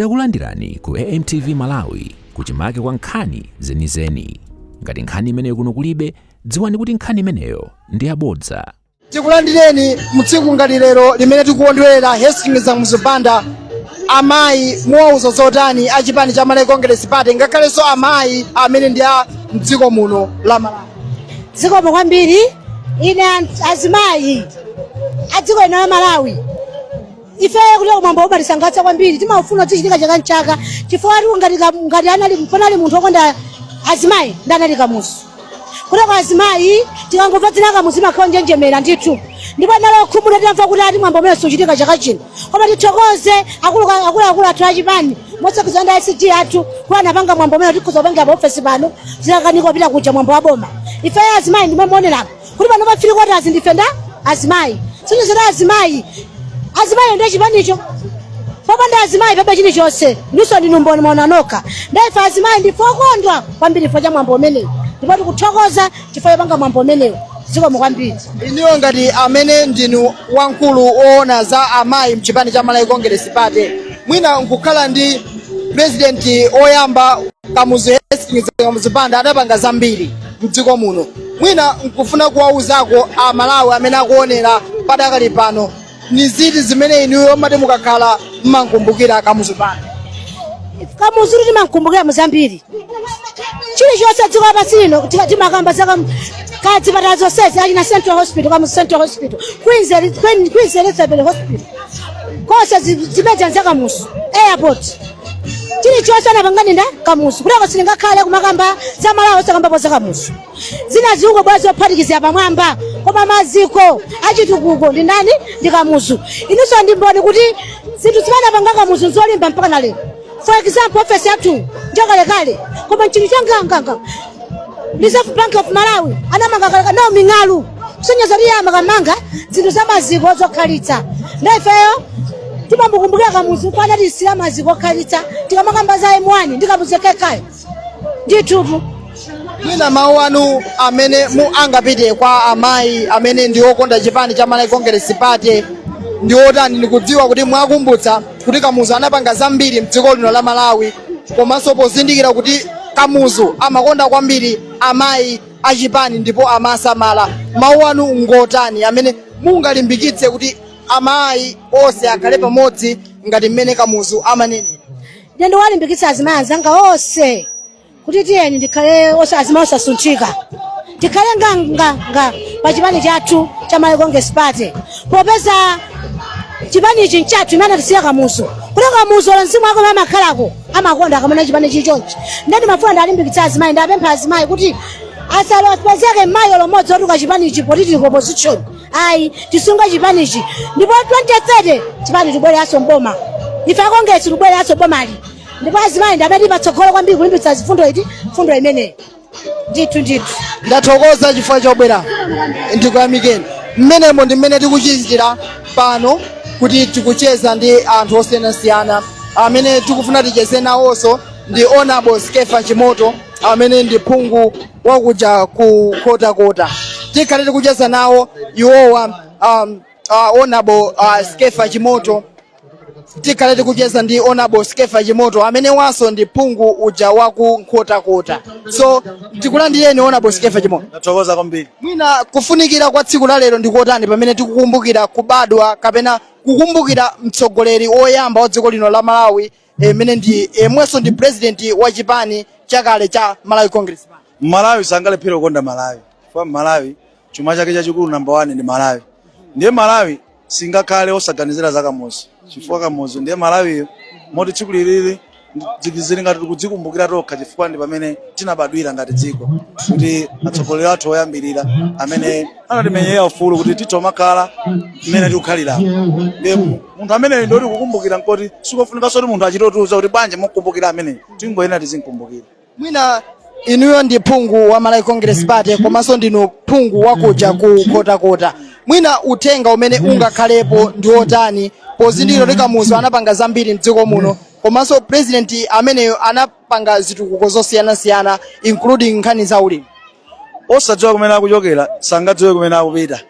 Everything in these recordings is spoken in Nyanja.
Takulandirani ku AMTV Malawi, kuchimake kwa nkhani zenizeni. Ngati nkhani imeneyo kuno kulibe, dziwani kuti nkhani imeneyo ndi yabodza. Tikulandireni mtsiku ngati lero limene tikukondwerera Hastings Kamuzu Banda. Amayi, muwauza zotani achipani cha Malawi Congress Party, ngakhalenso amayi amene ndi a mdziko muno la Malawi? Zikomo kwambiri. Ine azimayi a dziko lino la Malawi, ifeyo kuti mwambo umatisangalatsa kwambiri, timaufuna uzichitika chaka nchaka, chifukwa ati ngati anali panali munthu wokonda azimayi ndi anali Kamuzu. Kuti kwa azimayi, tikangomva dzina Kamuzu imakhala njenjemera ndithu. Ndipo anali okhumudwa titamva kuti ati mwambo umene suchitika chaka chino, koma tithokoze akuluakulu athu achipani motsogozedwa ndi SG athu kuti anapanga mwambo umene tikhoza kupanga pa ofesi pano, zilakanika kupita kuja mwambo wa boma. Ifeyo azimayi ndimwe muoneramo kuti pano pa three quarters ndife nda azimayi. Sinizera azimayi, azimayi ndiye chipanicho. Popanda azimayi palibe chilichonse. Inunso ndinu mboni, mwaona nokha. Ndife azimayi ndife okondwa kwambiri chifukwa cha mwambo umenewu, ndipo tikuthokoza chifukwa chopanga mwambo umenewu. Zikomo kwambiri. Inuyo ngati amene ndinu wamkulu woona za amayi mchipani cha Malawi Congress Party, mwina nkukhala ndi president oyamba Kamuzu, Hastings Kamuzu Banda, adapanga zambiri mdziko muno, mwina nkufuna kuwauzako Amalawi amene akuonera padakali pano, ni ziti zimene inuyo mati mukakhala mmankumbukira Kamuzu Banda? Kamuzu timankumbukira muzambiri, chilichonse dziko lapansi lino timakamba za kaya zipatala zonsezi, achina Central Hospital, Kamuzu Central Hospital, Queen Elizabeth Hospital, konse zimene za Kamuzu, airport, chilichonse anapangani nda Kamuzu. Kutako silingakhale kumakamba za Malawi osakambapo za Kamuzu. Zina zikungobwera zophatikizira pamwamba, koma maziko achitukuko ndi ndani? Ndi Kamuzu. Inunso ndi mboni kuti zinthu zimene apanga Kamuzu nzolimba mpaka na lero. For example, ofesi yathu njakalekale, koma nchinthu changanganga. Reserve Bank of Malawi anamanga kalekale nawo ming'alu, kusonyeza kuti iye amakamanga zinthu za maziko zokhalitsa. Ndifeyo timamukumbukira Kamuzu panatisira maziko okhalitsa. Tikamakamba za M1 ndi Kamuzu kekayo ndithutu. Mwina mawu anu amene mu angapite kwa amayi amene ndi okonda chipani cha Malawi Congress Party ndi otani? Ndikudziwa kuti mwakumbutsa kuti Kamuzu anapanga zambiri mdziko lino la Malawi, komanso pozindikira kuti Kamuzu amakonda kwambiri amayi achipani ndipo amasamala, mawu anu ngotani amene mungalimbikitse kuti amayi onse akhale pamodzi ngati mmene Kamuzu amanenera? Ine ndiwalimbikitsa azimayi anzanga onse kuti tiyeni ndikhale azimayi osasunthika, tikhale nga nga nga pa chipani chathu cha Malawi Congress Party, popeza chipani ichi nchathu imene anatisiya Kamuzu. Kuti Kamuzu olo mzimu wake umene amakhalako amakonda akamona chipani chichonchi. Ndiye ndimafuna ndalimbikitsa azimayi, ndapempha azimayi kuti asalopezeke mayi olo mmodzi otuka chipani ichi poti tili ku opposition. Ayi, tisunge chipanichi, ndipo 2030 chipani tibwereranso mboma. Ife a Congress tibwereranso bomali, ndipo azimayi ndi amene tili patsogolo kwambiri kulimbikitsa zifundo iti fundo imeneyi ndithu ndithu. Ndathokoza chifukwa chobwera, ndikuyamikeni. Mmenemo ndi mmene tikuchitira pano, kuti tikucheza ndi anthu osiyanasiyana. Amene tikufuna ticheze nawonso ndi Honorable Skefa Chimoto, amene ndi phungu wakuja ku Nkhotakota. Tikhale tikucheza nawo iwowa. Honorable Skefa Chimoto, tikhale tikucheza ndi Honorable Skefa Chimoto amene wanso ndi phungu uja waku Nkhotakota. So tikulandireni, Honorable Skefa Chimoto. Ndathokoza kwambiri. Mwina kufunikira kwa tsiku la lero ndikotani pamene tikukumbukira kubadwa kapena kukumbukira mtsogoleri woyamba wa dziko lino la Malawi, imene ndi yemwenso ndi president wa chipani chakale cha Malawi Congress Party? Malawi sangalephere kukonda Malawi, chifukwa Malawi chuma chake chachikulu number 1 ndi Malawi. Ndiye Malawi singakhale osaganizira za Kamuzu, chifukwa Kamuzu ndiye Malawiyo. Moti tsiku lilili zili ngati tikudzikumbukira tokha, chifukwa ndi pamene tinabadwira ngati dziko, kuti atsogoleri athu oyambirira amene anatimenyera ufulu kuti tithe makhala mmene tikukhalira. Ndiye munthu ameneyo ndoti kukumbukira nkoti sikofunikanso kuti munthu achitotiuza kuti bwanji mukukumbukira ameneyo, tingoyenera tizinkumbukira. Mwina inuyo ndi phungu wa Malawi Congress Party, komanso ndinu phungu wakuja ku Nkhotakota, mwina uthenga umene ungakhalepo ndi otani pozindikira kuti Kamuzu anapanga zambiri mdziko muno, komanso president ameneyo anapanga zitukuko zosiyanasiyana, including nkhani za ulimi? Osadziwa kumene akuchokera sangadziwe kumene akupita.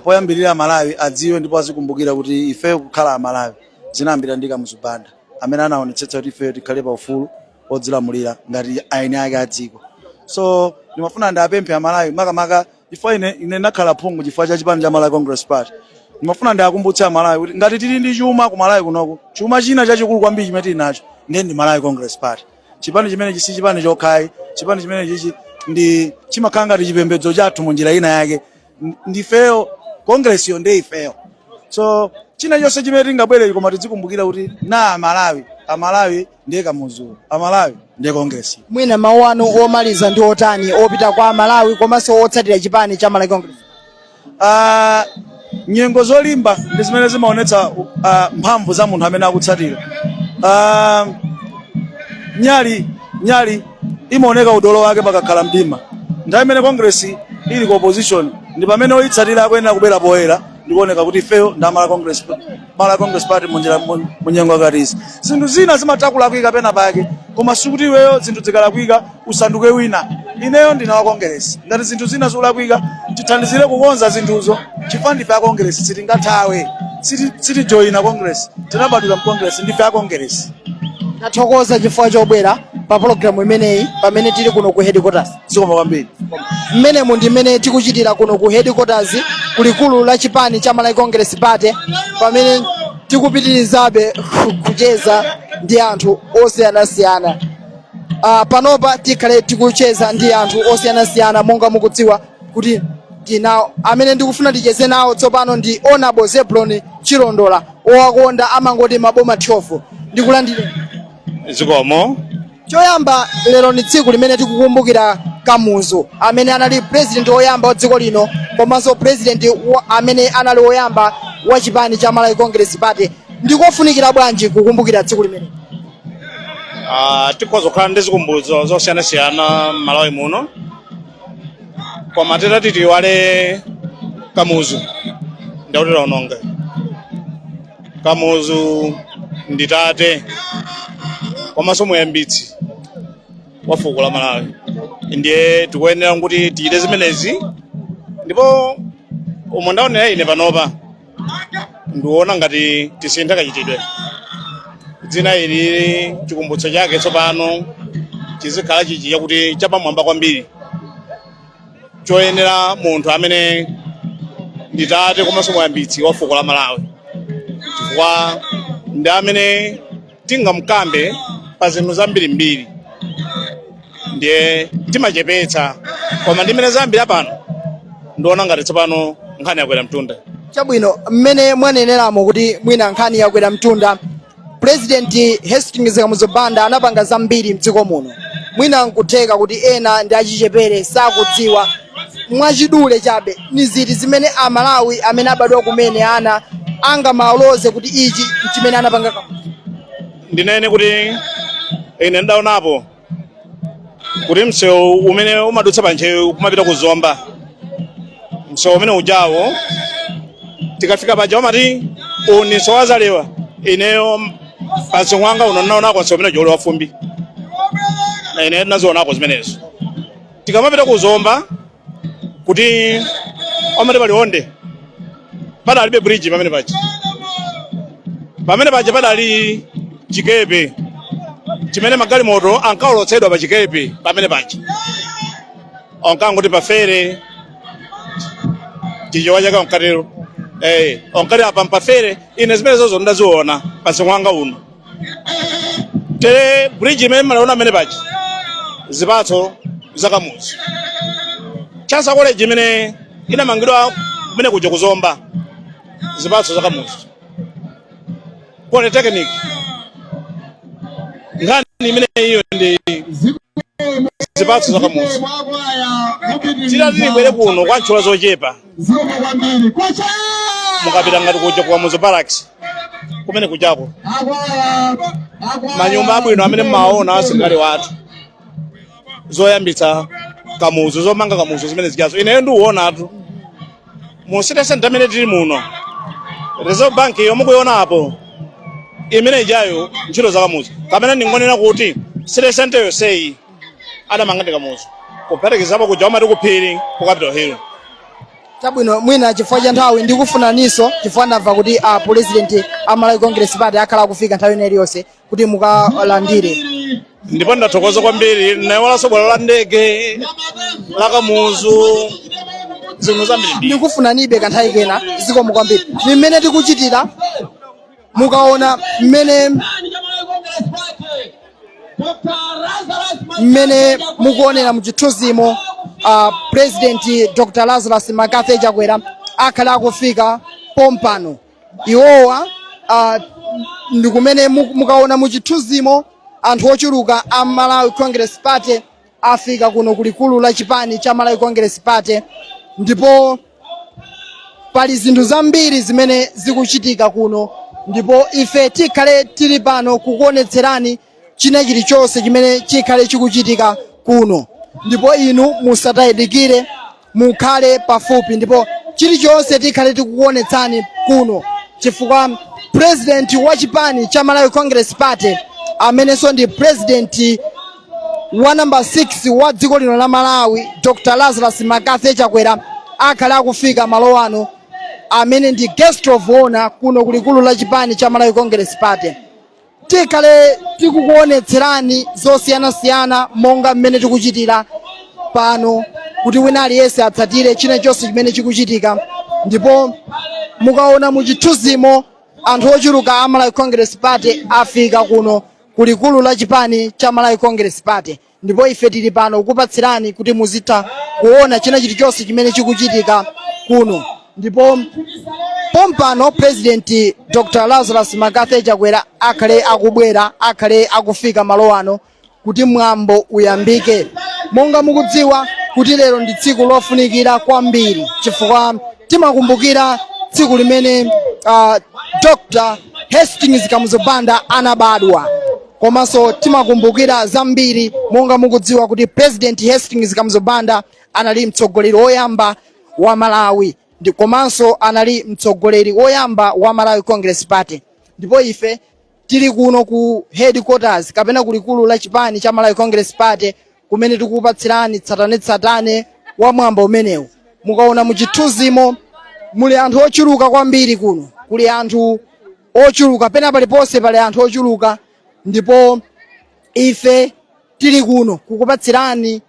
Poyambirira Malawi adziwe ndipo azikumbukira kuti ife kukhala Amalawi zinayambira ndi Kamuzu Banda. Amene anaonetsetsa kuti ifeyo tikhale pa ufulu odzilamulira ngati aeni ake a dziko. So ndimafuna ndiapemphe Amalawi, makamaka chifukwa ine ndakhala phungu chifukwa cha chipani cha Malawi Congress Party. Ndimafuna ndiakumbutse Amalawi kuti ngati tili ndi chuma ku Malawi kunoko, chuma china chachikulu kwambiri chimene tili nacho ndiye ndi Malawi Congress Party. Chipani chimene si chipani chokhayi, chipani chimene chichi ndi chimakhala ngati chipembedzo chathu mu njira ina yake. Ndifeyo Congress yo, ndiye ifeyo. So china chonse chimene tingabwere, koma tizikumbukira kuti na Amalawi, Amalawi ndiye Kamuzu, Amalawi ndiye Congress. Mwina mawu anu omaliza ndi otani opita kwa Malawi komanso otsatira chipani cha Malawi Congress? Nyengo zolimba ndi zimene zimaonetsa mphamvu za munthu amene akutsatira. Nyali imaoneka udolo wake pakakhala mdima. Nthawi imene Congress ili ku opposition ndi pamene oyitsatira akuyenera kubwera poyera ndikuoneka kuti ifeyo ndi Amalawi Congress, Malawi Congress Party munjira munyengo ngati zinthu zina zimatha kulakwika pena pake, koma sikuti iweyo zinthu zikalakwika usanduke wina. Ineyo ndine wa Congress. Ngati zinthu zina zikulakwika, tithandizire kukonza zinthuzo chifukwa ndife a Congress. Sitingathawe, sitijoyina Congress, tinabadwira mu Congress, ndife a Congress. Tathokoza chifukwa chobwera pa pologalamu imeneyi pamene tili kuno ku headquarters. Zikomo kwambiri. Mmenemu ndi mmene tikuchitira kuno ku headquarters, kulikulu la chipani cha Malawi Congress Party, pamene tikupitirizabe kucheza ndi anthu osiyanasiyana. Panopa tikhale tikucheza ndi anthu osiyanasiyana. Monga mukudziwa kuti ndinawo amene ndikufuna ndicheze nawo tsopano ndi Honorable Zebron Chilondola, owakonda amangoti maboma 12. Ndikulandire. Zikomo. Choyamba, lero ni tsiku limene tikukumbukira Kamuzu, amene anali president woyamba wa dziko lino komanso president amene anali woyamba wa chipani cha Malawi Congress Party. Ndikofunikira bwanji kukumbukira tsiku limene? Tikhoza kukhala ndi zikumbutso zosiyanasiyana m'Malawi muno, koma titati tiyiwale Kamuzu ndakuti taononga. Kamuzu ndi tate komanso muyambitsi wa fuko la Malawi, ndiye tikuyenera kuti tichite zimenezi. Ndipo umo ndaonera ine panopa, ndikuona ngati tisinthe kachitidwe. Dzina ili, chikumbutso chake tsopano chizikhala chichi chakuti chapamwamba kwambiri, choyenera munthu amene ndi tate komanso muyambitsi wa fuko la Malawi, chifukwa ndi amene tingamkambe pa zinthu zambirimbiri. Ndiye timachepetsa, koma ndi mmene zambiri apano, ndiona ngati tsopano nkhani yakwera mtunda. Chabwino, mmene mwaneneramo kuti mwina nkhani yakwera mtunda, President Hastings Kamuzu Banda anapanga zambiri mdziko muno. Mwina nkutheka kuti ena ndi achichepere, sakudziwa. Mwachidule chabe, ni ziti zimene Amalawi amene abadwa kumene ana angamaloze kuti ichi chimene anapanga Kamuzu? Ndinene kuti ine ndaonapo kuti msewu umene umadutsa pa Ntcheu kumapita ku Zomba, msewu umene ujawo, tikafika paja umati uni sowazalewa. Ineyo pansi wanga uno ndinaonako msewu umene uja uli wafumbi, na ine ndinazionako zimenezo. Tikamapita ku Zomba kuti amati palionde, padalibe bridge pamene paja. Pamene paja padali chikepe chimene magalimoto ankaolotsedwa pa chikepe pamene paja, onkangoti pafere, chichewa chake onkatero, onkati apa mpafere. Ine zimene zozo ndaziona pansi mwanga uno. Tere bridge imene maliona amene paja, zipatso za Kamuzu. Chancellor College imene inamangidwa kumene kuja kuzomba, zipatso za Kamuzu. Polytechnic, nkhani imene iyo ndi zipatso za Kamuzu. Titati tibwere kuno kwa ntchula zochepa, mukapita ngati kuja ku Kamuzu Barracks kumene kujako, manyumba abwino amene mmawaona asilikali wathu, zoyambitsa Kamuzu, zomanga Kamuzu zimene zijazo. Ineyo ndiuonatu mu city center amene tili muno, Reserve Bank yomwe kuiona apo imene ijayo, ntchito za Kamuzu. Kapena ndingonena kuti city center yonseyi adamanga ndi Kamuzu, kuphatikizapo kuja umati kuphiri ku Capital Hill. Chabwino, mwina chifukwa cha nthawi ndikufunaninso, chifukwa ndamva kuti a president a Malawi Congress Party akhala akufika nthawi ina iliyonse. Kuti mukalandire. Ndipo ndathokoza kwambiri. Nayiwalanso bwalo la ndege la Kamuzu, zinthu zambiri. Ndikufunanibe kanthawi kena. Zikomo kwambiri. Ni mmene tikuchitira. Mukaona mmene mukuonera muchithunzimo, President Dr Lazarus McCarthy Chakwera akhala akufika pompano. Iwowa ndi kumene mukaona muchithunzimo, anthu ochuluka a Malawi Congress Party afika kuno kulikulu la chipani cha Malawi Congress Party, ndipo pali zinthu zambiri zimene zikuchitika kuno. Ndipo ife tikhale tili pano kukuonetserani china chilichonse chimene chikhale chikuchitika kuno. Ndipo inu musatayidikire, mukhale pafupi, ndipo chilichonse tikhale tikukuonetsani kuno, chifukwa president wa chipani cha Malawi Congress Party, amenenso ndi president wa namba 6 wa dziko lino la Malawi, Dr Lazarus McCarthy Chakwera, akhala akufika malo ano amene ndi guest of honor kuno kulikulu la chipani cha Malawi Congress Party. Tikhale tikukuonetserani zosiyanasiyana monga mmene tikuchitira pano, kuti wina aliyense atsatire china chonse chimene chikuchitika. Ndipo mukaona muchithunzimo, anthu ochuluka a Malawi Congress Party afika kuno kulikulu la chipani cha Malawi Congress Party, ndipo ife tili pano kukupatsirani kuti muzitha kuona china chilichonse chimene chikuchitika kuno. Ndipo pompano President Dr Lazarus McCarthy Chakwera akhale akubwera, akhale akufika malo ano kuti mwambo uyambike. Monga mukudziwa kuti lero ndi tsiku lofunikira kwambiri, chifukwa timakumbukira tsiku limene Dr Hastings Kamuzu Banda anabadwa, komanso timakumbukira zambiri. Monga mukudziwa kuti President Hastings Kamuzu Banda anali mtsogoleri woyamba wa Malawi ndi komanso anali mtsogoleri woyamba wa Malawi Congress Party. Ndipo ife tili kuno ku headquarters kapena kulikulu la chipani cha Malawi Congress Party, kumene tikukupatsirani tsatanetsatane wa mwambo umenewu. Mukaona muchithunzimo, muli anthu ochuluka kwambiri kuno, kuli anthu ochuluka pena paliponse, pali anthu ochuluka. Ndipo ife tili kuno kukupatsirani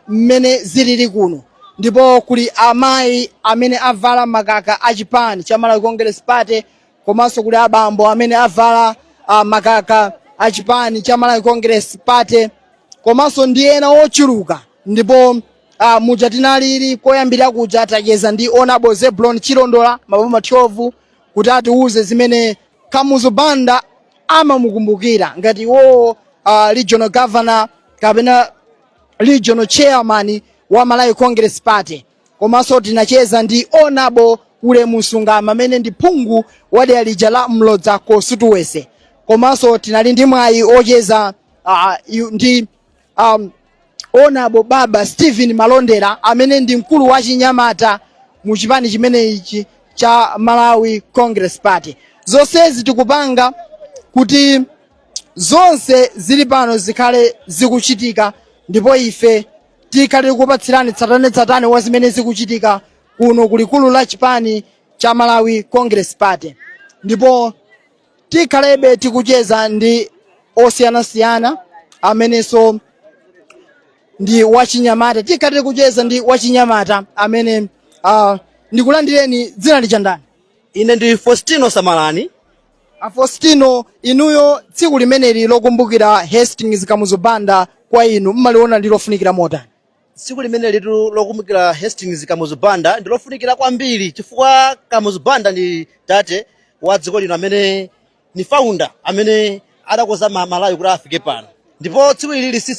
mmene zilili kuno. Ndipo kuli amayi amene avala makaka a chipani cha Malawi Congress Party, komanso kuli abambo amene avala makaka a chipani cha Malawi Congress Party, komanso ndi ena ochuluka. Ndipo muja tinalili koyambira kuja, tacheza ndi Honorable Zebulon Chilondola, maboma 12, kuti atiuze zimene Kamuzu Banda amamukumbukira ngati iwowo regional governor kapena regional chairman wa Malawi Congress Party. Komanso tinacheza ndi Honorable Ulemu Sungama, amene ndi phungu wa dera lija la Mlodza constituency. Komanso tinali ndi mwayi ocheza ndi Honorable Baba Stephen Malondera, amene ndi mkulu wa chinyamata mu chipani chimenechi cha Malawi Congress Party. Zonsezi tikupanga kuti zonse zili pano zikhale zikuchitika, ndipo ife tikhale tikupatsirani tsatanetsatane wa zimene zikuchitika kuno kulikulu la chipani cha Malawi Congress Party. Ndipo tikhalebe tikucheza ndi osiyanasiyana amenenso ndi wachinyamata. Tikhale tikucheza ndi wachinyamata amene ndikulandireni. Dzina lija ndani? Ine ndi Faustino Samalani. A Faustino, inuyo tsiku limeneli lokumbukira Hastings Kamuzu Banda, kwa inu mmaliona ndi lofunikira motani? Tsiku limene litu lokumbukira Hastings Kamuzu Banda ndi lofunikira kwambiri, chifukwa Kamuzu Banda ndi tate wa dziko lino, amene ni founder amene adakonza Malawi kuti afike pano. Ndipo tsiku ilili si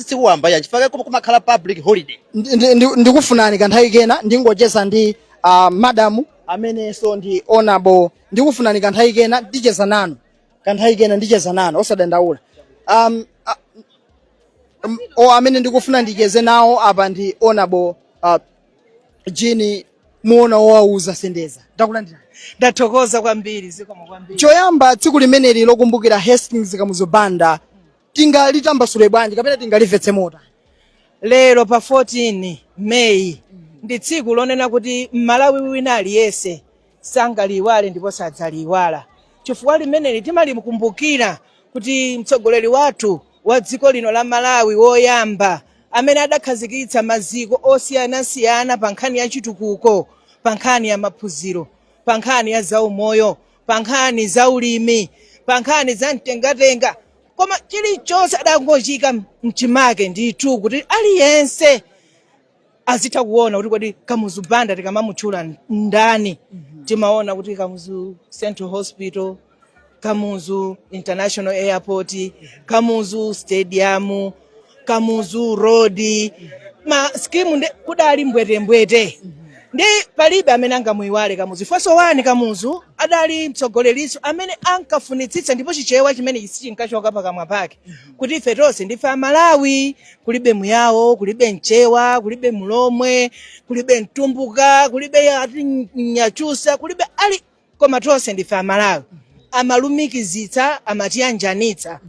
tsiku wamba ya, chifukwa kumakhala public holiday. Ndikufunani kanthawi kena. Ndingocheza ndi madamu amenenso ndi Honorable. Ndikufunani kanthawi kena, ndicheza nanu kanthawi kena, ndicheza nanu, osadandaula. O amene ndikufuna ndicheze nawo apa ndi Honorable Jini Muona Wowauza Sendeza. Ndakulandirani. Ndathokoza kwambiri, zikomo kwambiri. Choyamba, tsiku limeneli lokumbukira Hastings Kamuzu Banda tingalitambasule bwanji kapena tingalimvetse motani? Lero pa 14 Meyi ndi tsiku lonena kuti Mmalawi wina aliyense sangaliyiwale ndipo sadzaliyiwala, chifukwa limeneli timalikumbukira. Kuti mtsogoleri wathu wa dziko lino la Malawi woyamba amene adakhazikitsa maziko osiyanasiyana pa nkhani ya chitukuko, pa nkhani ya maphunziro, pa nkhani ya zaumoyo, pa nkhani za ulimi, pa nkhani za mtengatenga, koma chilichonse adangochika mchimake ndithu kuti aliyense azitha kuona kuti kodi Kamuzu Banda tikamamutchula ndani? Timaona kuti Kamuzu Central Hospital, Kamuzu International Airport, Kamuzu Stadium, Kamuzu Road, ma scheme ndi kudali mbwetembwete, ndi palibe amene angamuyiwale Kamuzu. Ifenso wani Kamuzu adali mtsogoleriso amene ankafunitsitsa, ndipo Chichewa chimene sichinkachoka pakamwa pake, kuti ife tonse ndife Amalawi, kulibe Muyawo, kulibe Mchewa, kulibe Mulomwe, kulibe Mtumbuka, kulibe ati Nyachusa, kulibe ali, koma tonse ndife Amalawi. Amalumikizitsa, amatiyanjanitsa.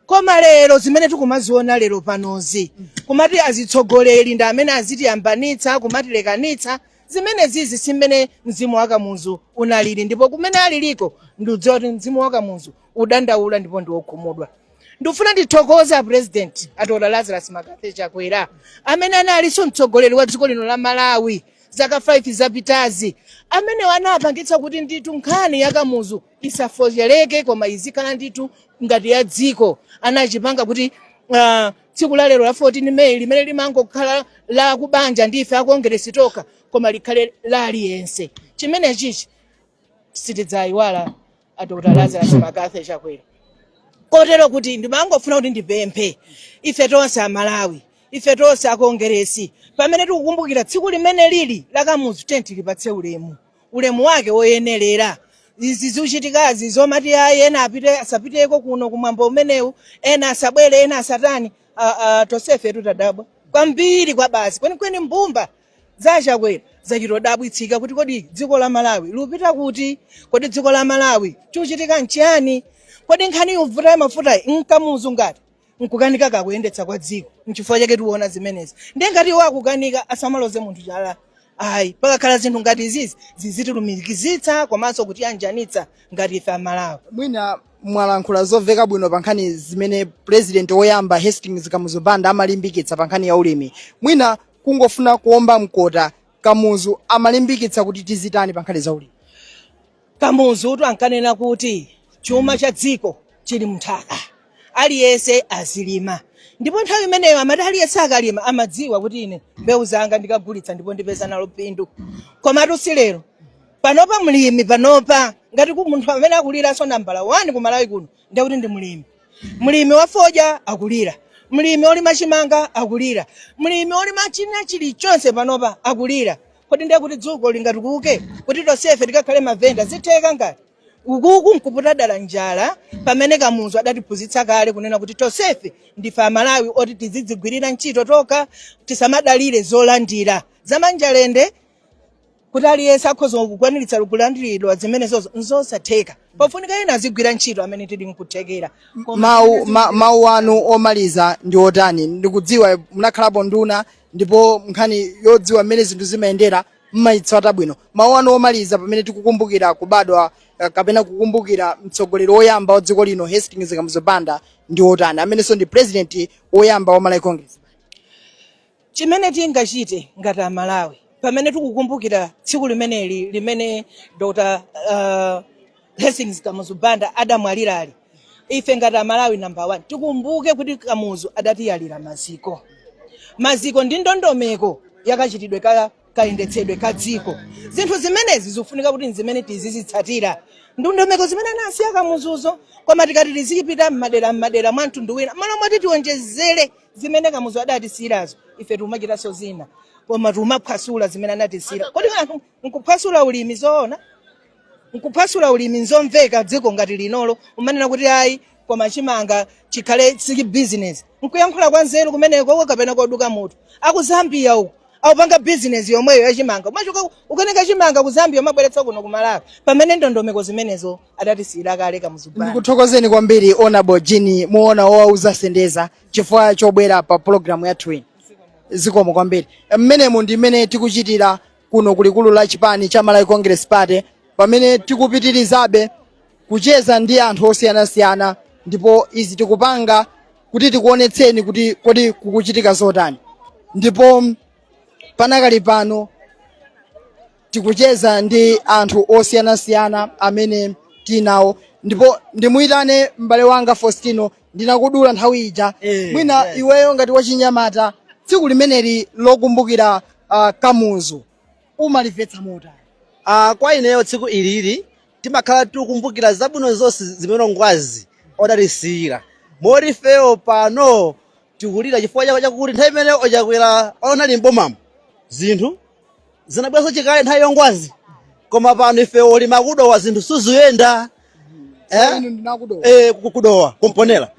Koma lero zimene tikumaziona lero panozi, kumati azitsogoleri ndi amene azitiyambanitsa, kumatilekanitsa, zimene zizi si mmene mzimu wa Kamuzu unalili, ndipo kumene aliliko ndiudziwa kuti mzimu wa Kamuzu udandaula ndipo ndi wokhumudwa. Ndikufuna ndithokoze a President a Dr Lazarus McCarthy Chakwera, amene analinso mtsogoleri wa dziko lino la Malawi zaka 5 zapitazi, amene anapangitsa kuti ndithu nkhani ya Kamuzu isafochereke koma izikhala ndithu ngati ya dziko. Anachipanga kuti tsiku la lero la 14 May limene limangokhala la kubanja ndife akongeresi tokha, koma likhale la aliyense. Chimene chichi sitidzayiwala a Dr Lazarus McCarthy Chakwera. Kotero kuti ndimangofuna kuti ndipemphe ife tonse Amalawi, ife tonse akongeresi, pamene tikukumbukira tsiku limene lili la Kamuzu, tenti tilipatse ulemu, ulemu wake woyenerera. Izi zikuchitikazi zomati ayi, ena apite, asapiteko kuno kumwambo umenewu, ena asabwere, ena asatani, tonsefe tutadabwa kwambiri kwa basi kwenikweni. Mbumba zaChakwera zachitodabwitsika kuti kodi dziko la Malawi lupita kuti? Kodi dziko la Malawi chikuchitika nchiyani? Kodi nkhani yovuta ya mafuta nkamuzu ngati nkukanika kakuyendetsa kwa dziko? Nchifukwa chake tiona zimenezi. Ndiye ngati iwo akukanika, asamaloze munthu chala ayi. Pakakhala zinthu ngati izizi, zizitilumikizitsa komanso kutiyanjanitsa ngati ife Amalawi. Mwina mwalankhula zomveka bwino pa nkhani zimene President woyamba Hastings Kamuzu Banda amalimbikitsa pa nkhani ya ulimi. Mwina kungofuna kuomba mkota, Kamuzu amalimbikitsa kuti tizitani pa nkhani za ulimi? Kamuzu ankanena kuti chuma cha dziko chili mnthaka, aliyense azilima. Ndipo nthawi imeneyo amati aliyense akalima amadziwa kuti ine mbewu zanga ndikagulitsa ndipo ndipeza nalo phindu. Komatu si lero panopa. Mlimi panopa, ngati ku munthu amene akuliranso nambala 1 ku Malawi kuno, ndekuti ndi mlimi. Mlimi wa fodya akulira, mlimi olima chimanga akulira, mlimi olima china chilichonse panopa akulira. Kodi ndiye kuti dziko lingatukuke kuti tonsefe tikakhale mavenda? Zitheka ngati ukuku nkuputa dala njala, pamene Kamuzu adatiphunzitsa kale kunena kuti tonsefe ndife Amalawi oti tizidzigwirira ntchito tokha, tisamadalire zolandira zamanjalende, kuti aliyense akhoza kukwaniritsa kulandiridwa zimenezozo nzosatheka. Pofunika ena azigwira ntchito amene tili nkuthekera. Koma Mawu anu omaliza ndi otani? Ndikudziwa munakhalapo nduna, ndipo nkhani yodziwa mmene zinthu zimayendera mmayitsata bwino. Mawu anu omaliza pamene tikukumbukira kubadwa kapena kukumbukira mtsogoleri woyamba wa dziko lino Hastings Kamuzu Banda ndi otani, amenenso ndi President woyamba wa Malawi Congress? Chimene tingachite ngati Amalawi pamene tikukumbukira tsiku limeneli limene Dr Hastings Kamuzu Banda adamwalirali, ife ngati Amalawi, number one, tikumbuke kuti Kamuzu adatiyalira maziko, maziko ndi ndondomeko yakachitidwe ka kayendetsedwe ka dziko. Zinthu zimenezi zikufunika kuti zimene tizizitsatira, ndondomeko zimene anasiya Kamuzuzo. Koma tikati tizipita mmadera mmadera mwa mtundu wina, malo moti tionjezere zimene Kamuzu adatisiyirazo, ife timachitanso zina, koma timaphwasula zimene anatisiyira. Kodi anthu nkuphwasula ulimi zoona? Nkuphwasula ulimi nzomveka? Dziko ngati linolo umanena kuti ayi, koma chimanga chikhale siki business, nkuyankhula kwa nzeru kumeneko kapena koduka mutu? Aku Zambia uku akupanga business yomweyo yachimanga, umachoka ukatenga chimanga ku Zambia umabweretsa kuno ku Malawi, pamene ndondomeko zimenezo adatisiyira kale Kamuzu Banda. Ndikuthokozeni kwambiri, Honorable Jean Muona Wowauza Sendeza, chifukwa chobwera pa pologalamu yathu ino. Zikomo kwambiri. Mmenemu ndi mmene tikuchitira kuno kulikulu la chipani cha Malawi Congress Party, pamene tikupitirizabe kucheza ndi anthu osiyanasiyana. Ndipo izi tikupanga kuti tikuonetseni kuti kodi kukuchitika zotani. Ndipo panakali pano tikucheza ndi anthu osiyanasiyana amene tinawo. Ndipo ndimuyitane m'bale wanga Faustino, ndinakudula nthawi ija. Mwina iweyo ngati wachinyamata, tsiku limeneli lokumbukira Kamuzu umalimvetsa motani? Kwa ineyo tsiku ilili timakhala tikukumbukira zabwino zonse zimene Ngwazi odatisiyira, moti ifeyo pano tikulira chifukwa chakuti nthawi imene ochakwera onali mbomamo zinthu zinabweranso chikale nthawi yongwazi, koma pano ife olima kudowa zinthu siziyenda, eh? Inu ndinakudowa. Eh, kudowa kumponera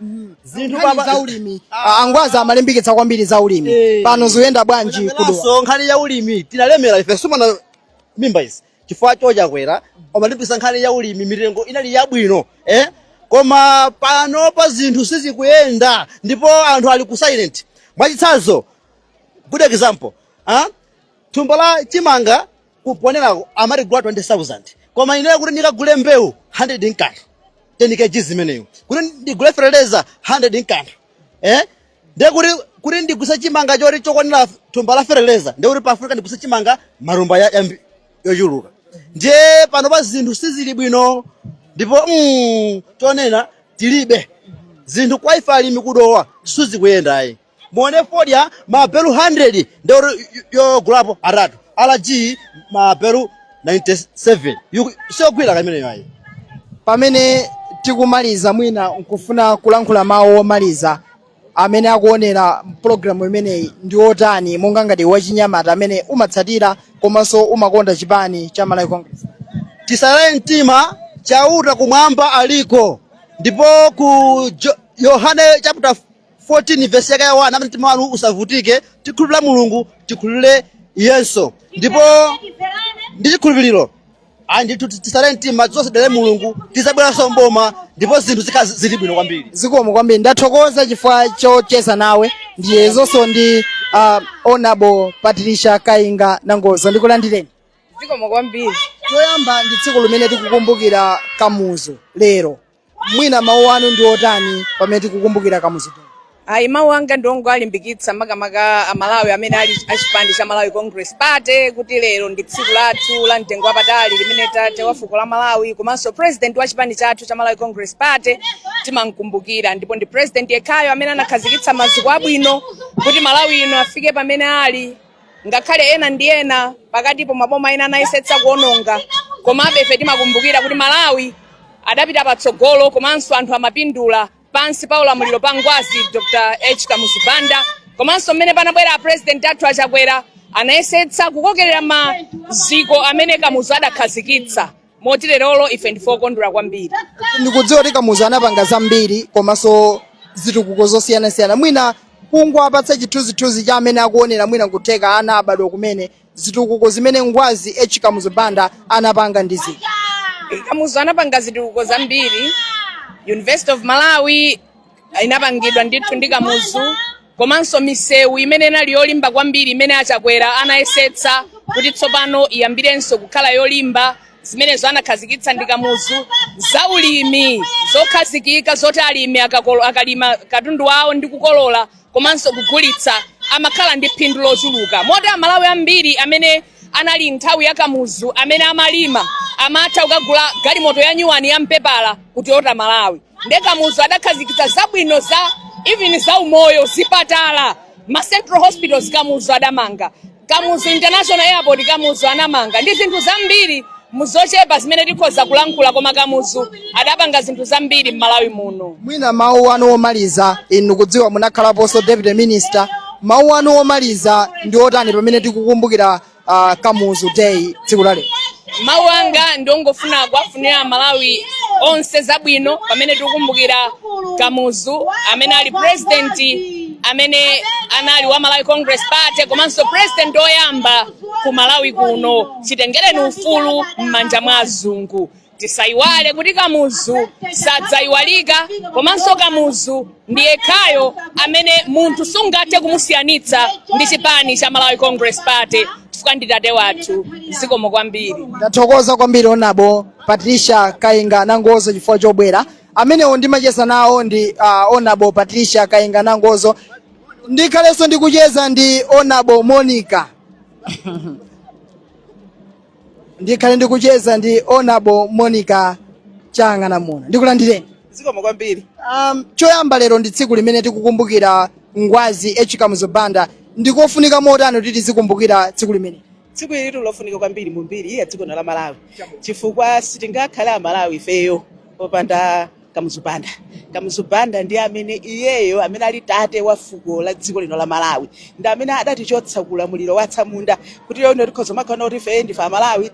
zinthu. Nkhani za ulimi, angwazi amalimbikitsa kwambiri za ulimi. Pano zikuyenda bwanji kudowa? So nkhani ya ulimi tinalemera ife, sumana mimba izi chifukwa chochakwera amalimbikitsa nkhani ya ulimi, mitengo inali yabwino, eh? Koma pano pa zinthu sizikuyenda ndipo anthu ali ku silent. Mwachitsanzo, good example, ah? Thumba la chimanga kuponerako amatigula 20,000, koma ineyo kuti ndikagule mbewu 100 nkanthu, 10 kg zimeneyo, kuti ndigule fertilizer 100 nkanthu, eh? Ndiye kuti ndiguse chimanga choti chokwanira thumba la fertilizer, ndiye kuti pafunika ndiguse chimanga marumba yochuluka. Ndiye pano pa zinthu sizili bwino ndipo chonena tilibe zinthu kwa ife alimi kudowa sizikuyendayi. Muone fodya mabelu 100 ndiye kuti yogulapo atatu, rg mabelu 97. Siyogwira kameneyo ayi. Pamene tikumaliza, mwina nkufuna kulankhula mawu omaliza amene akuonera pulogalamu imeneyi ndi otani, monga ngati wachinyamata amene umatsatira komanso umakonda chipani cha Malawi Congress? Tisalaye mtima, Chauta kumwamba aliko. Ndipo ku Yohane chapter 14 verse yake ya 1 amene mtima wanu usavutike, tikhulupirira Mulungu, tikhulupirire Yesu. Ndipo ndi chikhulupiriro ayi ndithu, tisalaye mtima, zonse dale Mulungu, tizabweranso mboma ndipo zinthu zikhala zili bwino kwambiri. Zikomo kwambiri, ndathokoza chifukwa chocheza nawe. Ndiye zonso ndi Honorable Patricia Kainga Nangozo, ndikulandireni. Zikomo kwambiri. Choyamba, ndi tsiku limene tikukumbukira Kamuzu lero, mwina mawu anu ndi otani pamene tikukumbukira Kamuzu Day? Ayi, mawu anga ndi ongolimbikitsa makamaka Amalawi amene ali achipani cha Malawi Congress Party kuti lero ndi tsiku lathu la mtengo wapatali limene tate wa fuko la Malawi komanso president wa chipani chathu cha Malawi Congress Party timamkumbukira. Ndipo ndi president yekhayo amene anakhazikitsa maziko abwino kuti Malawi ino afike pamene ali, ngakhale ena ndi ena pakatipo maboma ena anayesetsa kuononga, komabe ife timakumbukira kuti Malawi adapita patsogolo komanso anthu amapindula pansi pa ulamuliro pa Ngwazi Dr H Kamuzu Banda. Komanso mmene panabwera president athu Achakwera, anayesetsa kukokerera maziko amene Kamuzu adakhazikitsa, moti lerolo ife ndife okondwera kwambiri. Ndikudziwa kuti Kamuzu anapanga zambiri komanso zitukuko zosiyanasiyana. Mwina kungowapatsa chithunzithunzi cha amene akuonera, mwina nkutheka ana abadwa kumene, zitukuko zimene Ngwazi H Kamuzu Banda anapanga ndi ziti? Kamuzu anapanga zitukuko zambiri. University of Malawi inapangidwa ndithu ndi Kamuzu, komanso misewu imene inali yolimba kwambiri imene Achakwera anayesetsa kuti tsopano iyambirenso kukhala yolimba, zimenezo anakhazikitsa ndi Kamuzu. Zaulimi zokhazikika zoti alimi akalima katundu wawo ndi kukolola komanso kugulitsa amakhala ndi phindu lochuluka, moti Amalawi ambiri amene anali nthawi ya Kamuzu amene amalima amatha kukagula galimoto ya nyuwani ya mpepala ku Toyota Malawi. Nde Kamuzu adakhazikitsa zabwino za even za umoyo, zipatala, ma central hospitals Kamuzu adamanga, Kamuzu International Airport Kamuzu anamanga, ndi zinthu zambiri muzochepa zimene tikhoza kulankhula, koma Kamuzu adapanga zinthu zambiri m'Malawi muno. Mwina mawu anu omaliza, inu kudziwa munakhalaponso deputy minister, mawu anu omaliza ndi otani pamene tikukumbukira Kamuzu Day tsiku la lero? Mawu anga ndongofuna kuwafunira Amalawi onse zabwino pamene tikukumbukira Kamuzu amene ali president amene anali wa Malawi Congress Party komanso president oyamba ku Malawi kuno chitengereni ufulu m'manja mwa azungu. Tisayiwale kuti Kamuzu sadzayiwalika, komanso Kamuzu ndi yekhayo amene munthu sungathe kumusiyanitsa ndi chipani cha Malawi Congress Party chifukwa ndi tate wathu. Zikomo kwambiri. Ndathokoza kwambiri, Honorable Patricia Kainga Nangozo, chifukwa chobwera. Amenewo ndimacheza nawo ndi Honorable Patricia Kainga Nangozo. Ndikhalenso ndikucheza ndi Honorable Monica, ndikhale ndikucheza ndi Honorable Monica Chang'ana Muno. Ndikulandireni. Zikomo kwambiri. Choyamba, lero ndi tsiku limene tikukumbukira Ngwazi H Kamuzu Banda. Ndikofunika motani kuti tizikumbukira tsiku limene? Tsiku ili lofunika kwambiri mu mbiri ya dziko la Malawi, chifukwa sitingakhale Amalawi ifeyo popanda Kamuzu Banda. Kamuzu Banda ndi amene iyeyo amene ali tate wa fuko la dziko lino la Malawi, ndi amene adatichotsa kulamuliro wa atsamunda kuti lero ino tikhoza makhala kuti ife ndife Amalawi,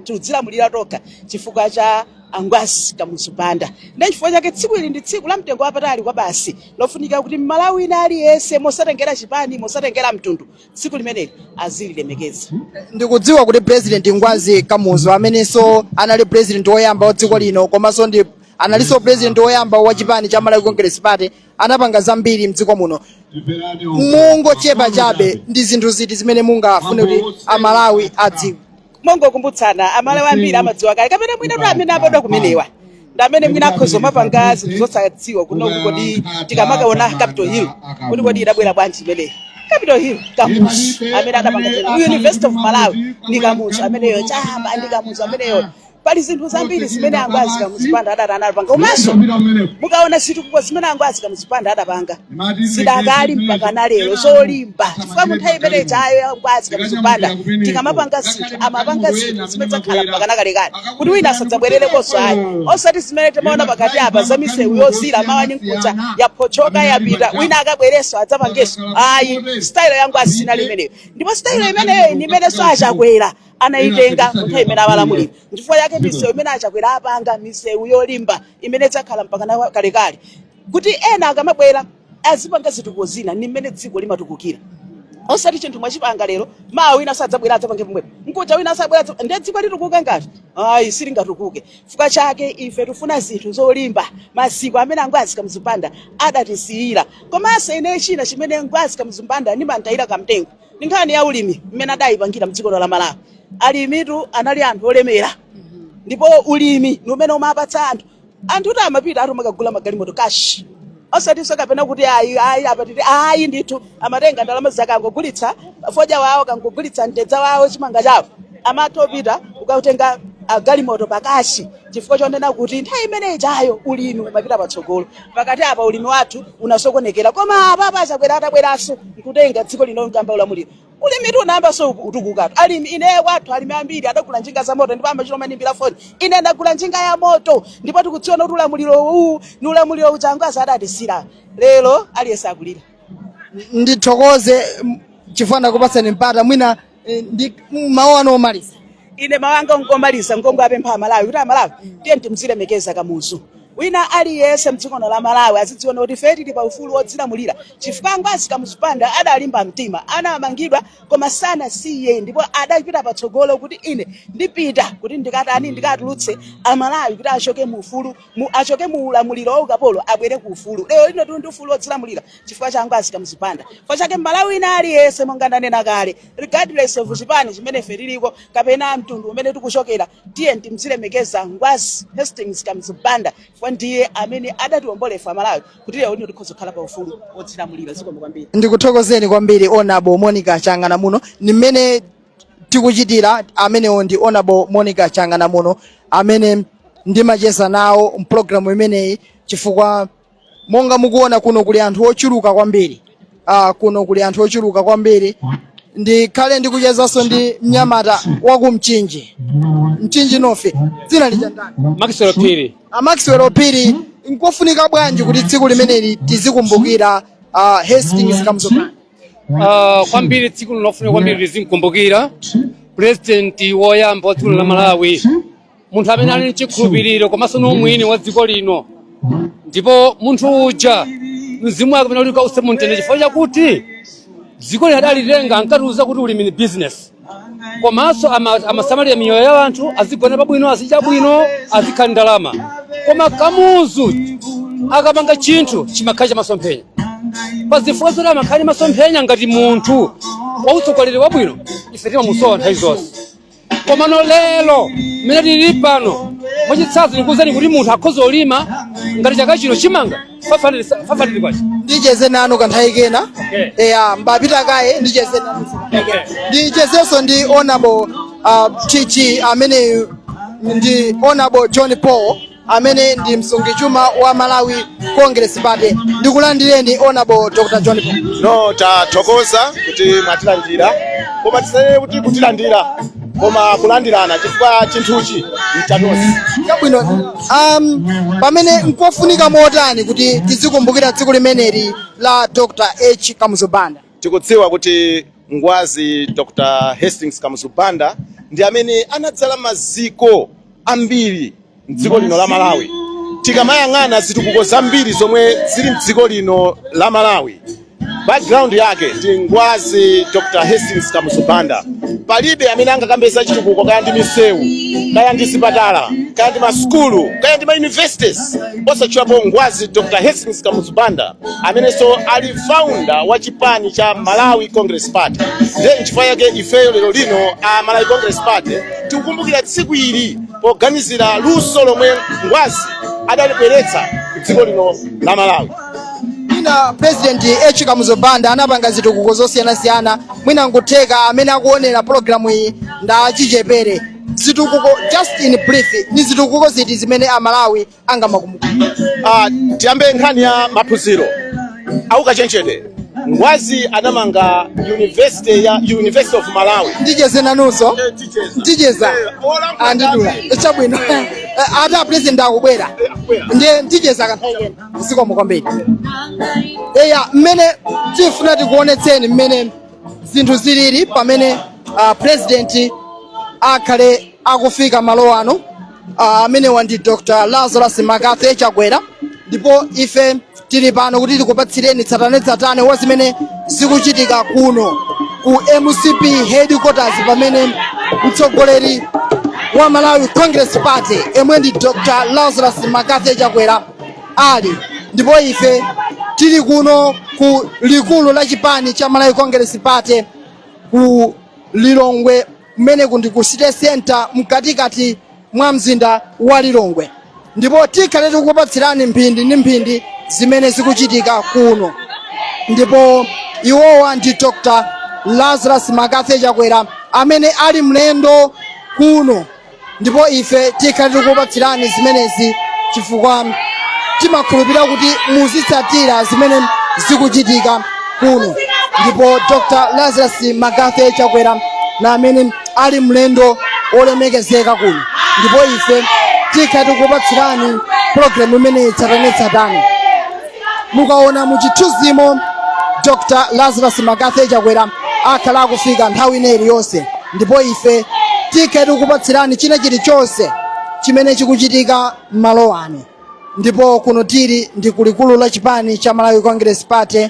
tidzilamulira tokha chifukwa cha Angwazi Kamuzu Banda. Ndi chifukwa chake tsiku ili ndi tsiku la mtengo wapatali kwa basi, lofunika kuti Mmalawi ina aliyense, mosatengera chipani, mosatengera mtundu, tsiku limeneli azililemekeza. Ndikudziwa kuti President Ngwazi Kamuzu, amenenso anali president woyamba wa dziko lino komanso ndi analinso president woyamba wa chipani cha Malawi Congress Party, anapanga zambiri mdziko muno. Mungochepa chabe, ndi zinthu ziti zimene mungafune kuti Amalawi adziwe? Mongokumbutsana, Amalawi ambiri amadziwa kale, kapena mwina tu amene abadwa kumenewa ndi amene mwina akhoza mapanga zinthu zosadziwa kuno. Kodi tikamakaona Capitol Hill, kuti kodi idabwera bwanji imeneyi Capitol Hill? Kamuzu amene adapanga zimene. University of Malawi ndi Kamuzu ameneyo, chamba ndi Kamuzu ameneyo. Pali zinthu zambiri zimene Angwazi Kamuzu Banda adati anapanga. Komanso mukaona zitukuko zimene Angwazi Kamuzu Banda adapanga, zidakali mpaka na lero zolimba, chifukwa mu nthawi imene chayo Angwazi Kamuzu Banda tikamapanga zinthu, amapanga zinthu zimene zakhala mpaka nakalekale kuti wina asadzabwererekonso ayi, osati zimene timaona pakati apa za misewu yozira mawa ni mkucha yaphochoka, yapita, wina akabwerenso adzapangenso ayi. Style ya Ngwazi sinali imeneyo, ndipo style imeneyo ndi imenenso Achakwera anayitenga mu nthawi imene amalamulira. Chifukwa yake misewu imene Achakwera apanga, misewu yolimba imene idzakhala mpaka na kalekale, kuti ena akamabwera azipanga zitukuko zina. Ndi mmene dziko limatukukira, osati chinthu mwachipanga lero, mawa wina sadzabwera adzapange pomwepo, nkuja wina asabwera ndiye dziko litukuka ngati? Ayi, silingatukuke. Chifukwa chake ife tifuna zinthu zolimba, maziko amene Angwazi Kamuzu Banda adatisiyira. Komanso ine china chimene Ngwazi Kamuzu Banda ndimantayira kamtengo ndi nkhani ya ulimi mmene adayipangira mdziko la Malawi. Alimitu anali anthu olemera, ndipo ulimi ni umene umapatsa anthu. Anthu kuti amapita ati umakagula magalimoto cash, osatinso kapena kuti ayi, ayi, apatiti ayi. Ndithu amatenga ndalama zake, angogulitsa fodya wawo, kangogulitsa mtedza wawo, chimanga chawo, amatha opita ukatenga galimoto pa cash, chifukwa chonena kuti nthawi imene ijayo ulimi umapita patsogolo. Pakati apa ulimi wathu unasokonekera, koma apa Achakwera atabweranso nkutenga dziko lino nkamba ulamuliro, ulimi tu unayamba so utukukatu. Alimi, ine kwathu alimi ambiri adagula njinga za moto, ndipo amachita manimbira foni, "Ine ndagula njinga ya moto." Ndipo tikudziona kuti ulamuliro uwu ni ulamuliro uja Angwazi adatisira. Lero aliyense akulira. Ndithokoze chifukwa ndakupatsani mpata. Mwina ndi mawu anu omaliza. Ine mawu anga ngomaliza ngongo apempha Amalawi kuti Amalawi, tiye timzilemekeza Kamuzu. Wina aliyense mdziko la Malawi azidziona kuti ife tili pa ufulu wodzilamulira chifukwa Angwazi Kamuzu Banda adalimba mtima, anamangidwa koma sanasiye, ndipo adapita patsogolo kuti ine ndipita kuti ndikatani, ndikatulutse Amalawi kuti achoke mu ufulu achoke mu ulamuliro wa ukapolo abwere ku ufulu. Lero lino tili ndi ufulu wodzilamulira chifukwa cha Angwazi Kamuzu Banda. Chifukwa chake Malawi wina aliyense, monga ndanena kale, regardless of chipani chimene ife tiliko kapena mtundu umene tikuchokera, tiye timzilemekeza Ngwazi Hastings Kamuzu Banda, chifukwa ndiye amene adatiwombola ife Amalawi kuti lero lino tikhoza kukhala pa ufulu wodzilamulira. Zikomo kwambiri. Ndikuthokozeni kwambiri, Honorable Monica Chang'ana Muno. Ni mmene tikuchitira. Amenewo ndi Honorable Monica Chang'ana Muno amene ndimacheza nawo mpulogalamu imeneyi, chifukwa monga mukuona kuno kuli anthu ochuluka kwambiri. Kuno kuli anthu ochuluka kwambiri. Ndikhale ndikuchezanso ndi mnyamata waku Mchinji, Mchinji North. Dzina lija ndani? Maxwell Phiri. A Maxwell Phiri, nkofunika bwanji kuti tsiku limeneli tizikumbukira Hastings Kamuzu Banda? Kwambiri tsiku linofunika kwambiri tizimkumbukira president woyamba wa dziko la Malawi, munthu amene ali mchikhulupiriro komanso ni umwini wa dziko lino. Ndipo munthu uja mzimu wake umene uli use mumtendere, chifukwa chakuti dziko lino adalitenga, ankatiuza kuti ulimi ni business, komanso amasamalira miyoyo ya anthu, azigona pabwino, azidya bwino, azikhala ndalama. Koma Kamuzu akapanga chinthu chimakhala chamasomphenya. Pazifukwa zoti amakhala ndi masomphenya ngati munthu wautsogoleri wabwino, ife timamusowa nthawi zonse. Komano lero mmene tili pano Mwachitsanzo, ndikuwuzani kuti munthu akhoza ulima ngati chaka chino chimanga 500 kwacha. Ndicheze nanu kanthawi kena. Okay. Eya, mbapita kaye, ndicheze nanu. Ndichezenso ndi Honorable TG, amene ndi Honorable John Paul, amene ndi msungichuma wa Malawi Congress Party. Ndikulandireni, Honorable Dr John Paul. No, tathokoza kuti mwatilandira, koma tisanene kuti kutilandira, koma kulandirana, chifukwa chinthuchi nchatonse. Chabwino, pamene nkofunika motani kuti tizikumbukira tsiku limeneli la Dr H Kamuzu Banda? Tikudziwa kuti ngwazi Dr Hastings Kamuzu Banda ndi amene anadzala maziko ambiri mdziko lino la Malawi. Tikamayang'ana zitukuko zambiri zomwe zili mdziko lino la Malawi, background yake ndi ngwazi Dr Hastings Kamuzu Banda. Palibe amene angakambe za chitukuko, kaya ndi misewu, kaya ndi zipatala, kaya ndi masukulu, kaya ndi ma universities, osatchulapo ngwazi Dr Hastings Kamuzu Banda, amenenso ali founder wa chipani cha Malawi Congress Party. Ndiye nchifukwa yake ifeyo lero lino a Malawi Congress Party tikukumbukira tsiku ili poganizira luso lomwe ngwazi adalibweretsa dziko lino la Malawi. Mwina President H Kamuzu Banda anapanga zitukuko zosiyanasiyana. Mwina nkutheka amene akuonera pologalamu iyi nda achichepere. Zitukuko, just in brief, ni zitukuko ziti zimene Amalawi angamakumbukire? Tiyambe nkhani ya maphunziro aukachenjede. Ngwazi anamanga university ya University of Malawi. Ndicheze nanunso, ndicheza, andidula. Chabwino, ata President akubwera, ndiye ndicheza kanthawi kena. Zikomo kwambiri. Eya, mmene tifuna tikuonetseni mmene zinthu zilili pamene President akhale akufika malo ano, amenewa ndi Dr Lazarus McCarthy Chakwera, ndipo ife tili pano kuti tikupatsireni tsatanetsatane wa zimene zikuchitika kuno ku MCP headquarters, pamene mtsogoleri wa Malawi Congress Party, emwe ndi Dr Lazarus McCarthy Chakwera, ali. Ndipo ife tili kuno ku likulu la chipani cha Malawi Congress Party ku Lilongwe, kumene ndi ku City Center, mkatikati mwa mzinda wa Lilongwe, ndipo tikhale tikukupatsirani mphindi ndi mphindi zimene zikuchitika kuno. Ndipo iwowa ndi Dr Lazarus McCarthy Chakwera, amene ali mlendo kuno, ndipo ife tikhale tikukupatsirani zimenezi chifukwa timakhulupirira kuti muzitsatira zimene zikuchitika kuno. Ndipo Dr Lazarus McCarthy Chakwera na amene ali mlendo olemekezeka kuno, ndipo ife tikhale tikukupatsirani pologalamu imeneyi tsatanetsatane. Mukaona muchithunzimo, Dr Lazarus McCarthy Chakwera akhala akufika nthawi ina iliyonse, ndipo ife tikhale tikukupatsirani china chilichonse chimene chikuchitika m'malo ano. Ndipo kuno tili ndi kulikulu la chipani cha Malawi Congress Party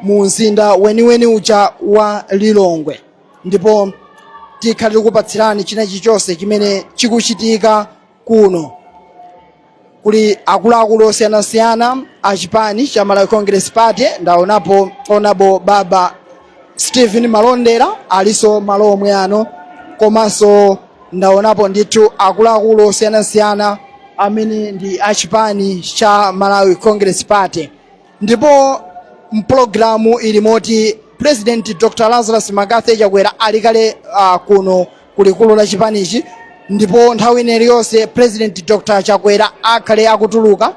mu mzinda weniweni uja wa Lilongwe, ndipo tikhale tikukupatsirani china chilichonse chimene chikuchitika kuno. Kuli akuluakulu osiyanasiyana a chipani cha Malawi Congress Party. Ndaonapo Honorable Baba Stephen Malondera aliso malo omwe ano, komanso ndaonapo ndithu akuluakulu osiyanasiyana amene ndi achipani cha Malawi Congress Party. Ndipo mpulogalamu ili moti President Dr Lazarus McCarthy Chakwera ali kale kuno kulikulu la chipanichi, ndipo nthawi ina iliyonse President Dr Chakwera akhale akutuluka,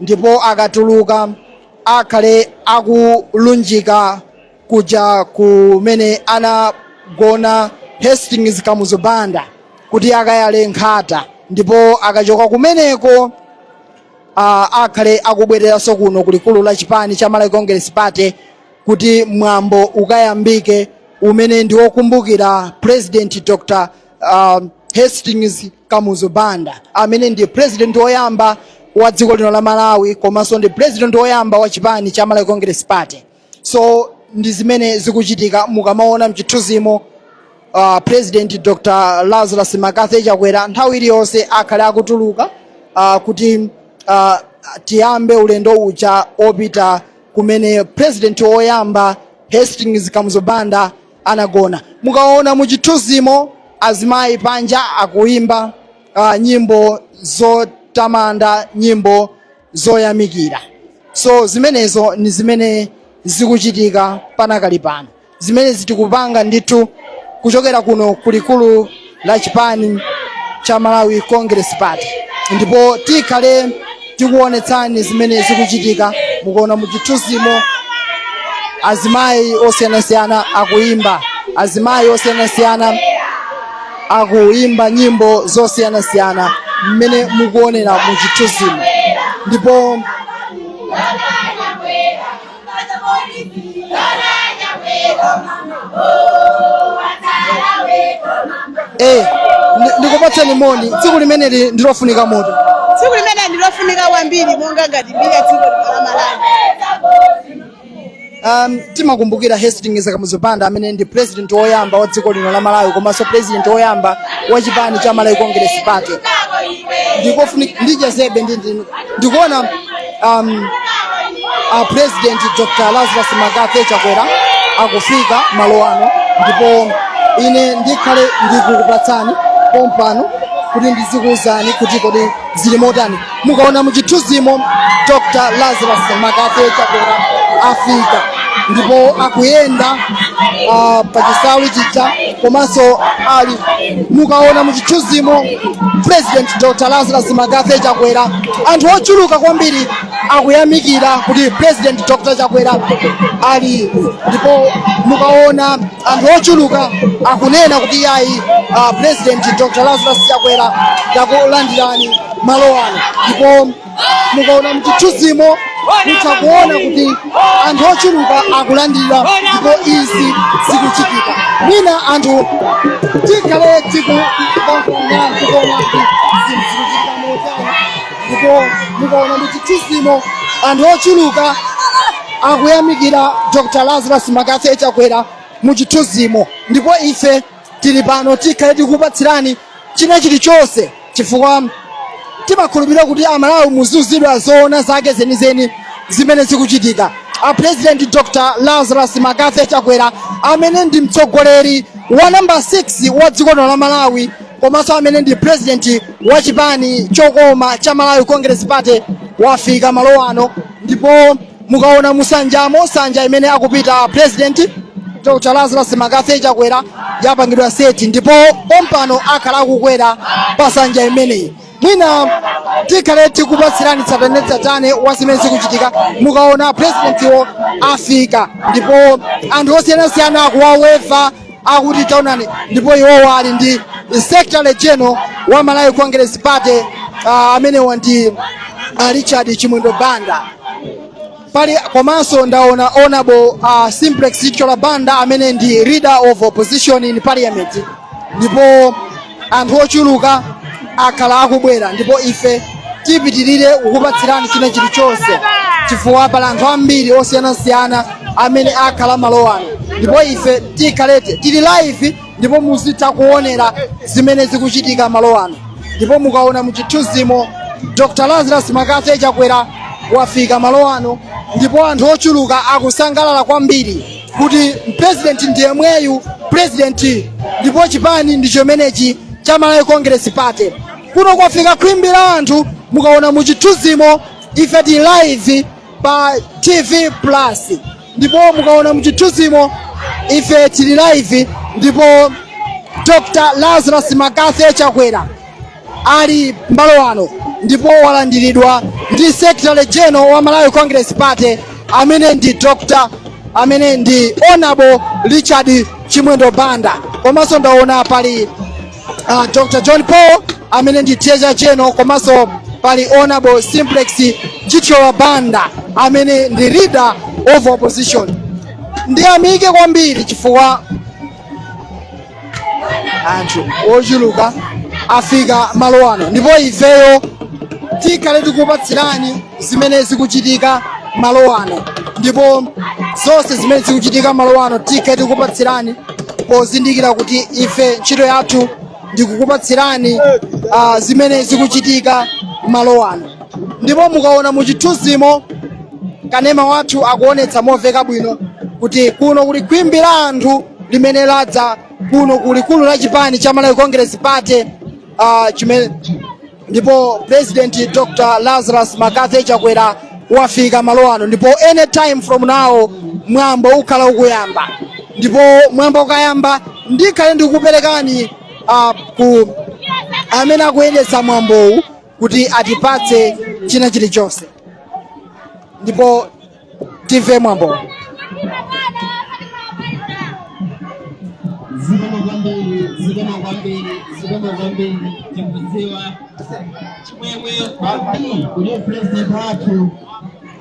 ndipo akatuluka akhale akulunjika kuja kumene anagona Hastings Kamuzu Banda kuti akayale nkhata, ndipo akachoka kumeneko akhale akubwereranso kuno kulikulu la chipani cha Malawi Congress Party kuti mwambo ukayambike, umene ndi wokumbukira President Dr Hastings Kamuzu Banda, amene ndi president woyamba wa dziko lino la Malawi, komanso ndi president woyamba wa chipani cha Malawi Congress Party. So ndi zimene zikuchitika. Mukamaona mchithunzimo, President Dr Lazarus McCarthy Chakwera nthawi iliyonse akhale akutuluka kuti tiyambe ulendo uja opita kumene president woyamba Hastings Kamuzu Banda anagona. Mukaona muchithunzimo, azimayi panja akuimba nyimbo. Zotamanda, nyimbo zoyamikira. So zimenezo ni zimene zikuchitika panakali pano, zimene zitikupanga ndithu kuchokera kuno kulikulu la chipani cha Malawi Congress Party, ndipo tikhale tikuonetsani zimene zikuchitika. Mukuona muchithunzimo azimayi osiyanasiyana akuyimba, azimayi osiyanasiyana akuyimba nyimbo zosiyanasiyana mmene mukuonera muchithunzimo. Ndipo ndikupatseni moni. Tsiku limeneli ndilofunika moto. Tsiku limene ndilofunika kwambiri monga ngati mbiri ya dziko lino la Malawi. Timakumbukira Hastings Kamuzu Banda, amene ndi president woyamba wa dziko lino la Malawi komanso president woyamba wa chipani cha Malawi Congress Party. Ndikuona ndikuona President Dr Lazarus McCarthy Chakwera akufika malo ano, ndipo ine ndikhale ndikukupatsani pompano kuti ndizikuwuzani kuti kodi zili motani. Mukaona muchithunzimo, Dr Lazarus McCarthy Chakwera afika ndipo akuyenda pachisalu chija, komanso ali, mukaona muchithunzimo, President Dr Lazarus McCarthy Chakwera, anthu ochuluka kwambiri akuyamikira kuti President Dr Chakwera ali, ndipo mukaona anthu ochuluka akunena kuti yayi, President Dr Lazarus Chakwera, takulandirani malo ano. Ndipo mukaona mchithunzimo mutha kuona kuti anthu ochuluka akulandira, ndipo izi zikuchitika. Mwina anthu tikhale tikukonkhana tikuona kuti zinthu zikuchitika motani. Ndipo mukaona mchithunzimo anthu ochuluka akuyamikira Dr Lazarus McCarthy Chakwera muchithunzimo, ndipo ife tili pano, tikhale tikupatsirani china chilichonse chifukwa timakhulupirira kuti Amalawi muzuzidwa zoona zake zenizeni zimene zikuchitika. A President Dr Lazarus McCarthy Chakwera, amene ndi mtsogoleri wa namba 6 wa dziko lino la Malawi komanso amene ndi president wa chipani chokoma cha Malawi Congress Party, wafika malo ano. Ndipo mukaona musanjamo, sanja imene akupita President Dr Lazarus McCarthy Chakwera yapangidwa set, ndipo pompano akhala akukwera pa sanja imeneyi. Mwina tikhale tikupatsirani tsatanetsatane wa zimene zikuchitika. Mukaona presidentiwo afika ndipo anthu osiyanasiyana akuwaweva, akuti taonani, ndipo iwowo ali ndi Secretary General wa Malawi Congress Party, amenewa ndi Richard Chimwendo Banda pali, komanso ndaona Honorable Simplex Chithyola Banda, amene ndi Leader of Opposition in Parliament. Ndipo anthu ochuluka akhala akubwera, ndipo ife tipitirire kukupatsirani china chilichonse chifukwa pali anthu ambiri osiyanasiyana amene akhala malo ano, ndipo ife tikhalete tili live ndipo muzitha kuonera zimene zikuchitika malo ano. Ndipo mukaona muchithunzimo, Dr Lazarus McCarthy Chakwera wafika malo ano, ndipo anthu ochuluka akusangalala kwambiri kuti president ndi yemweyu president, ndipo chipani ndi chimenechi cha Malawi Congress Party. Kuno kwafika khwimbi la anthu. Mukaona muchithunzimo, ife tili live pa TV Plus, ndipo mukaona muchithunzimo ife tili live, ndipo Dr Lazarus McCarthy Chakwera ali malo ano ndipo walandiridwa ndi Secretary General wa Malawi Congress Party, amene ndi Dr, amene ndi Honorable Richard Chimwendo Banda, komanso ndaona pali Dr John Paul, amene ndi Treasurer General, komanso pali Honorable Simplex Chithyola Banda, amene ndi Leader of Opposition. Ndiyamike kwambiri chifukwa anthu ochuluka afika malo ano, ndipo ifeyo tikhale tikupatsirani zimene zikuchitika malo ano, ndipo zonse zimene zikuchitika malo ano tikhale tikupatsirani, pozindikira kuti ife ntchito yathu ndikukupatsirani zimene zikuchitika malo ano. Ndipo mukaona muchithunzimo, kanema wathu akuonetsa momveka bwino kuti kuno kuli khwimbi la anthu limene ladza kuno kulikulu la chipani cha Malawi Congress Party, chimene Ndipo President Dr Lazarus McCarthy Chakwera wafika malo ano, ndipo anytime from now mwambo ukhala ukuyamba. Ndipo mwambo ukayamba ndikhale ndikuperekani ku amene akuyendetsa mwambowu kuti atipatse china chilichonse ndipo timve mwambowu. Zikomo kwambiri, zikomo kwambiri, zikomo kwambiri. Tikudziwa chimwemwe kwambiri kuti President wathu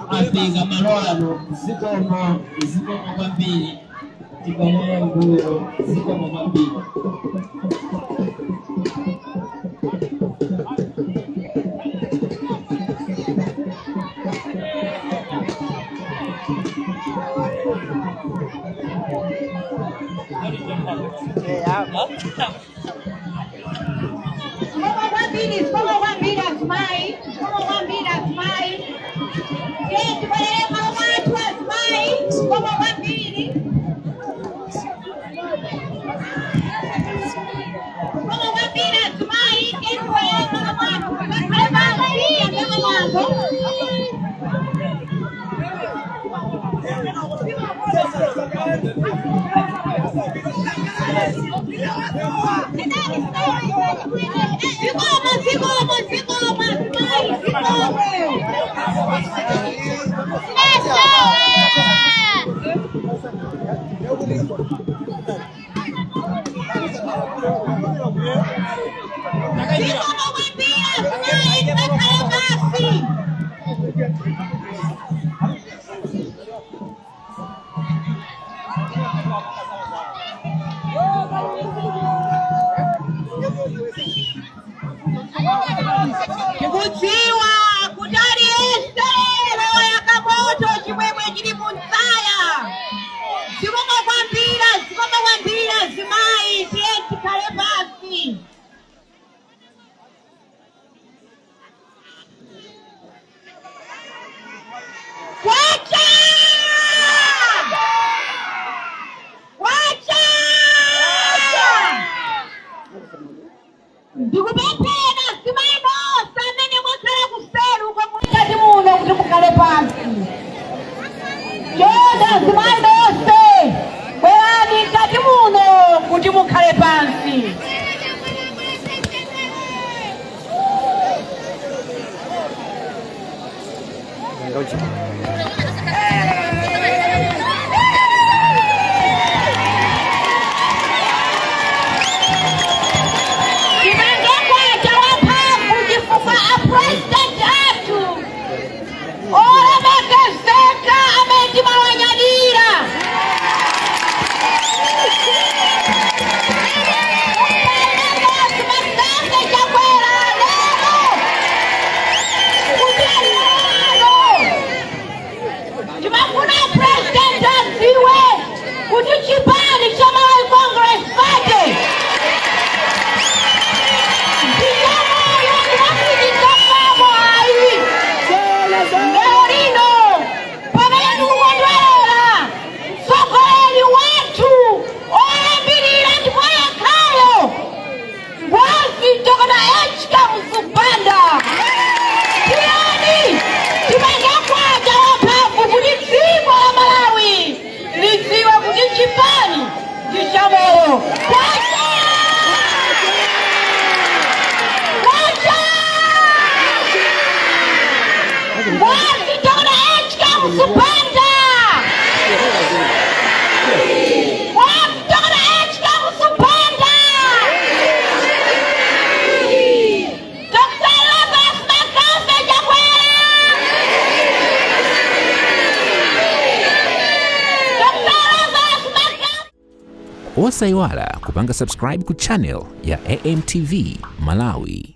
afika malo ano. Zikomo, zikomo kwambiri. Tibwerere mbuyo. Zikomo kwambiri. Zikomo kwambiri, zikomo kwambiri azimayi, zikomo kwambiri azimayi. Tiye tibwerere malo mwathu azimayi, zikomo kwambiri. Zikomo kwambiri azimayi, tiye tibwerere malo mwathu. Tikhale pansi tiyambe mwambo. Zikomo, zikomo, zikomo azimayi, zikomo. Zikomo kwambiri azimayi, tikhale pansi. Tikudziwa kuti aliyense wayaka moto, chimwemwe chili munsaya. Zikomo kwambiri, zikomo kwambiri azimayi, tiye tikhale pansi. Kwacha! Kwacha! Ndikupemphera azimayi nonse amene mwakhala kuseri uko mkati muno kuti mukhale pansi. Chonde azimayi nonse, bwerani mkati muno kuti mukhale pansi. Timange kwacha wamphamvu chifukwa a President athu olemekezeka amene timawanyadira, McCarthy Chakwera, lero kuti ali ano. Timafuna President adziwe kuti chipani cha Malawi Congress Party ndichamoyo, ndimasichitafamo ayi. Lero lino pamene tikukondwerera mtsogoleri wathu oyambirira ndipo yekhayo, Ngwazi Dr. H Kamuzu Banda, tiyeni timange kwacha wamphamvu kuti dziko la Malawi lidziwe kuti chipani ndi chamoyo. Kwacha! Kwacha! Ngwazi Dr. H Kamuzu Banda! Ngwazi Dr. H Kamuzu Banda! Dr. Lazarus McCarthy Chakwera! Dr. Lazarus McCarthy. Osayiwala kupanga subscribe ku channel ya AMTV Malawi.